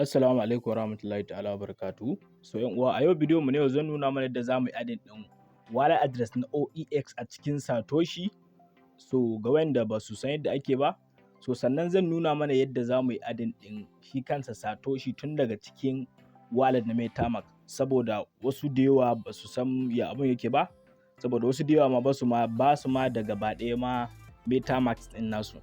Assalamu alaikum warahmatullahi ta'ala wabarakatuhu. So ‘yan uwa, a yau bidiyon mu na yau zan nuna mana yadda zamu yi adding ɗin wallet address na OEX a cikin Satoshi. So ga wayanda ba su san yadda ake ba, so sannan zan nuna mana yadda zamu yi adding ɗin shi kansa Satoshi tun daga cikin wallet na MetaMask, saboda wasu da yawa ba su san ya abun yake ba, saboda wasu da yawa ma ba su ma da gaba ɗaya ma MetaMask ɗin nasu.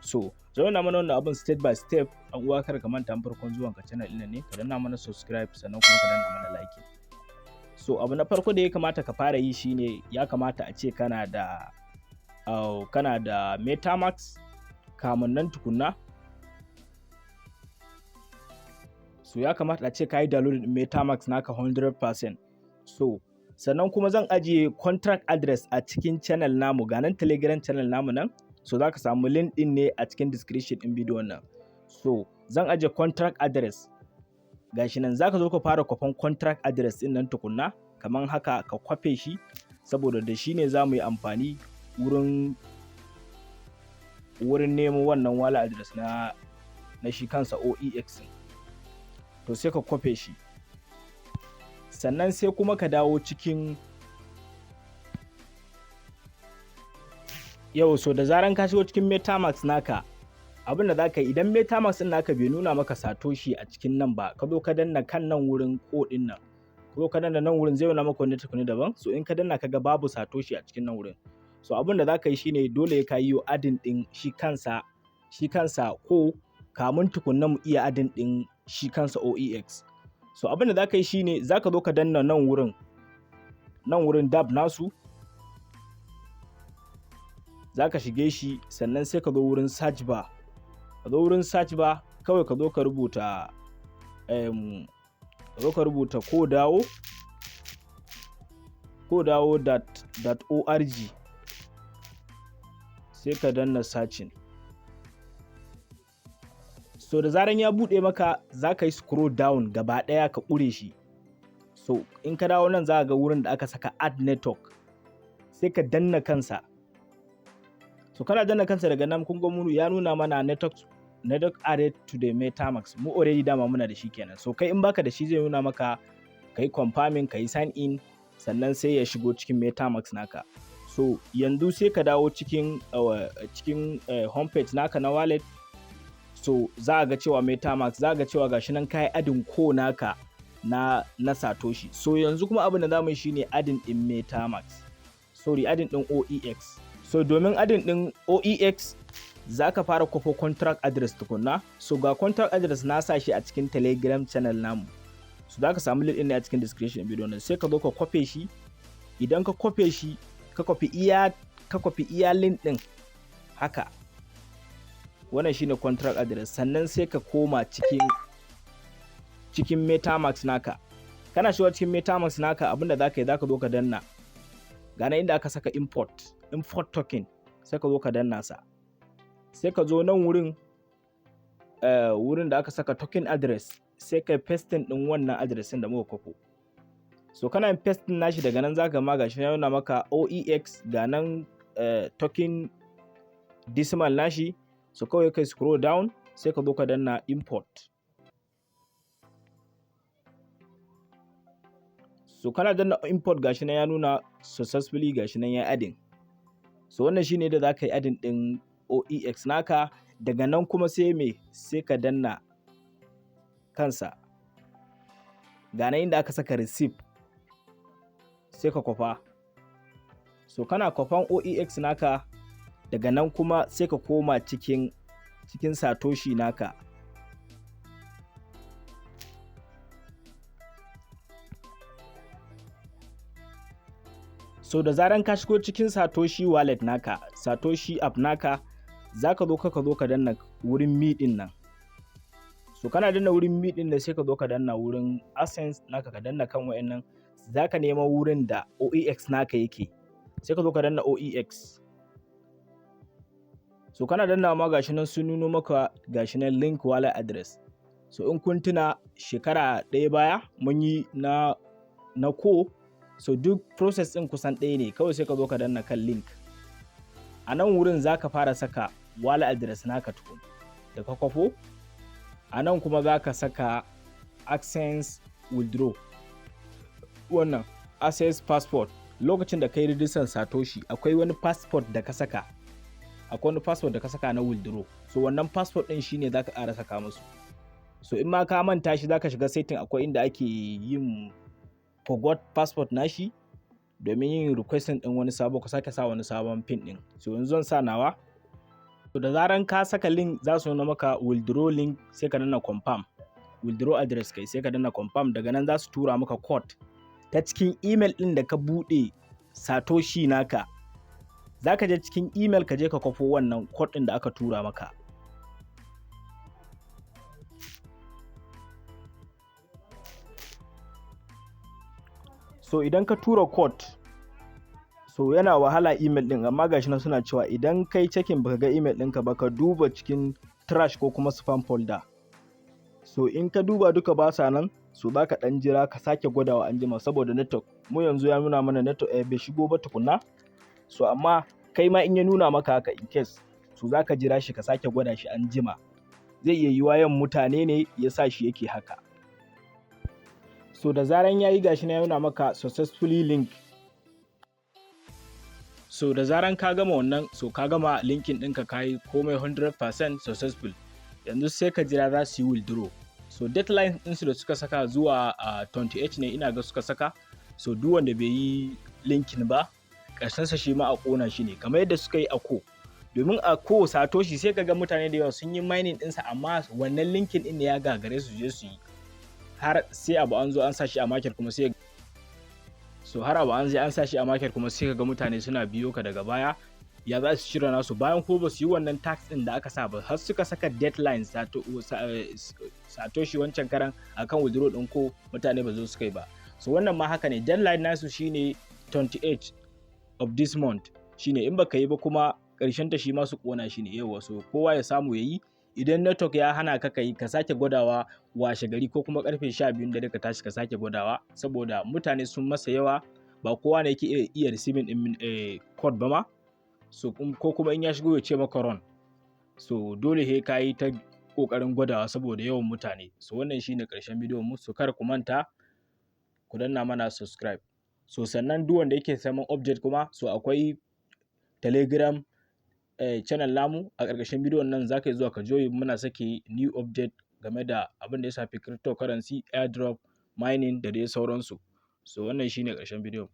So zan nuna mana wannan abun step by step. Ɗan uwa, kada ka manta, farkon zuwan ka channel ɗin ne, ka danna mana subscribe, sannan kuma ka danna mana like. So abu na farko da ya kamata ka fara yi shine, ya kamata a ce kana da MetaMask kamun nan tukunna. So ya kamata a ce ka yi download ɗin MetaMask naka 100%. So sannan kuma zan ajiye contract address a cikin channel namu, ga nan Telegram channel namu nan. So za ka samu link ɗin ne a cikin description ɗin bidiyon nan. So zan ajiye contract address, gashi nan. Zaka zo ka fara kwafan contract address ɗin nan tukunna kaman haka, ka kwafe shi, saboda da shi ne za mu yi amfani wurin nemo wannan wallet address na shi kansa OEX. To sai ka kwafe shi, sannan sai kuma ka dawo cikin yau. So da zaran ka shigo cikin MetaMask naka, abin da za ka yi, idan MetaMask ɗin naka bai nuna maka Satoshi a cikin nan ba, ka zo ka danna kan nan wurin ko ɗin nan, ka zo ka danna nan wurin, zai nuna maka wani tukuni daban. So in ka danna, ka ga babu Satoshi a cikin nan wurin. So abin da za ka yi shine, dole ka yi adding ɗin shi kansa ko kamun tukunna mu iya adding ɗin shi kansa OEX. So abin da za ka yi shine, za ka zo ka danna nan wurin dApp nasu, za ka shige shi, sannan sai ka zo wurin search bar. Ka zo wurin search bar kawai, ka zo ka rubuta koredao dot org, sai ka danna searching. So da zaran ya buɗe maka, za ka yi scroll down gaba ɗaya ka ƙure shi. So in ka dawo nan, za ka ga wurin da aka saka "add network", sai ka danna kansa. So kana danna kansa, daga nan kun ga mu ya nuna mana network added to the MetaMask. Mu already dama muna da shi kenan. So kai in baka da shi, zai nuna maka kai confirming, kai sign in, sannan sai ya shigo cikin MetaMask naka. So yanzu sai ka dawo cikin homepage naka na wallet. So za a ga cewa MetaMask, za a ga cewa gashi nan kai adding ko naka na Satoshi. So yanzu kuma abin da zamu yi shine adding din MetaMask, sorry, adding din OEX. So domin adding din OEX, za ka fara kwafo contract address tukunna. So ga contract address na sa shi a cikin Telegram channel namu. So za ka samu link ɗin ne a cikin description video nan. Sai ka zo ka kwafe shi. Idan ka kwafe shi, ka kwafi iya link ɗin haka, wannan shine contract address. Sannan sai ka koma cikin MetaMask naka. Kana shiga cikin MetaMask naka, abinda za ka yi, za ka zo ka danna gana inda aka saka import token, sai ka zo ka danna sa. Sai ka zo nan wurin da aka saka token address, sai ka pasting din wannan address da muka kwafo. So kana yin pasting nashi, daga nan zaka ma gashi ya nuna maka OEX, ga nan token decimal nashi. So kawai kai scroll down, sai ka zo ka danna import. So kana danna import, gashi nan ya nuna successfully, gashi nan ya adding. So wannan shine da zaka yi adding din OEX naka. Daga nan kuma sai me? Sai ka danna kansa, ga nan inda aka saka receive, sai ka kwafa. So kana kwafan OEX naka, daga nan kuma sai ka koma cikin Satoshi naka. So da zaran ka shigo cikin Satoshi wallet naka, Satoshi app naka, za ka zo ka danna wurin me din nan. So kana danna wurin me din nan, sai ka zo ka danna wurin assets naka, ka danna kan wayannan. Za ka nema wurin da OEX naka yake, sai ka zo ka danna OEX. So kana danna ma, gashi nan sun nuno maka, gashi nan link wallet address. So in kun tuna, shekara ɗaya baya mun yi na ko, so duk process ɗin kusan ɗaya ne. Kawai sai ka zo ka danna kan link. A nan wurin za ka fara saka wallet address naka tukun da ka kwafo. A nan kuma za ka saka access withdraw, wannan access passport. Lokacin da kai rijistar Satoshi, akwai wani passport da ka saka, akwai wani passport da ka saka na withdraw. So wannan passport din shine zaka ƙara saka musu. So in ma ka manta shi, zaka shiga setting, akwai inda ake yin forgot passport nashi domin yin requesting din wani sabo, ka sake sa wani sabon pin din. So yanzu zan sa nawa. To, da zaran ka saka link, za su nuna maka withdraw link, sai ka danna confirm. Withdraw address kai, sai ka danna confirm. Daga nan za su tura maka code ta cikin email din da ka bude Satoshi naka. Za ka je cikin email ka je ka kwafo wannan code din da aka tura maka. So idan ka tura code, so yana wahala email din, amma gashi nan suna cewa idan kai checking baka ga email ɗinka ba, ka duba cikin trash ko kuma spam folder. So in ka duba duka ba sa nan, so za ka ɗan jira ka sake gwadawa anjima saboda network. Mu yanzu ya nuna mana network bai shigo ba tukunna. So amma kai ma in ya nuna maka haka, in case, so za ka jira shi ka sake gwada shi anjima. Zai iya yiwuwa yan mutane ne ya sa shi yake haka. So da zaran yayi, gashi na ya nuna maka successfully link. So da zaran ka gama wannan, so ka gama linking ɗinka, ka yi komai 100% successful, yanzu sai ka jira za su yi withdraw. So deadline ɗinsu da suka saka zuwa 28 ne ina ga suka saka. So duk wanda bai yi linking ba, ƙarshensa shi ma a ƙona shi ne kamar yadda suka yi a Core. Domin a Core Satoshi, sai ka ga mutane da yawa sun yi mining ɗinsa, amma wannan linking ɗin ne ya gagare su je su yi, har sai abu an zo an sa shi a market kuma sai, so har abu an je an sa shi a market kuma sai ka ga mutane suna biyo ka daga baya, ya za su cire nasu, bayan ko ba su yi wannan task ɗin da aka sa ba, har suka saka deadline Satoshi wancan karan akan withdraw ɗin ko mutane ba zo suka yi ba. So wannan ma haka ne, deadline nasu shine 28 of this month shine. In baka yi ba kuma, ƙarshen ta shi ma su ƙona shi ne. Yawa, so kowa ya samu yayi. Idan network ya hana ka kai, ka sake gwadawa washe gari ko kuma karfe 12 dare ka tashi ka sake gwadawa, saboda mutane sun masa yawa, ba kowa ne yake iya receiving din code ba ma. So ko kuma in ya shigo ya ce maka wrong. So dole he ka yi ta kokarin gwadawa saboda yawan mutane. So wannan shine karshen bidiyon mu. So kar ku manta ku danna mana subscribe. So sannan duk wanda yake saman update kuma, so akwai Telegram channel namu a ƙarƙashin bidiyon nan, zaka yi zuwa ka join. Muna sake new update game da abin da ya shafi cryptocurrency, airdrop, mining da dai sauransu. So wannan shine ƙarshen bidiyon.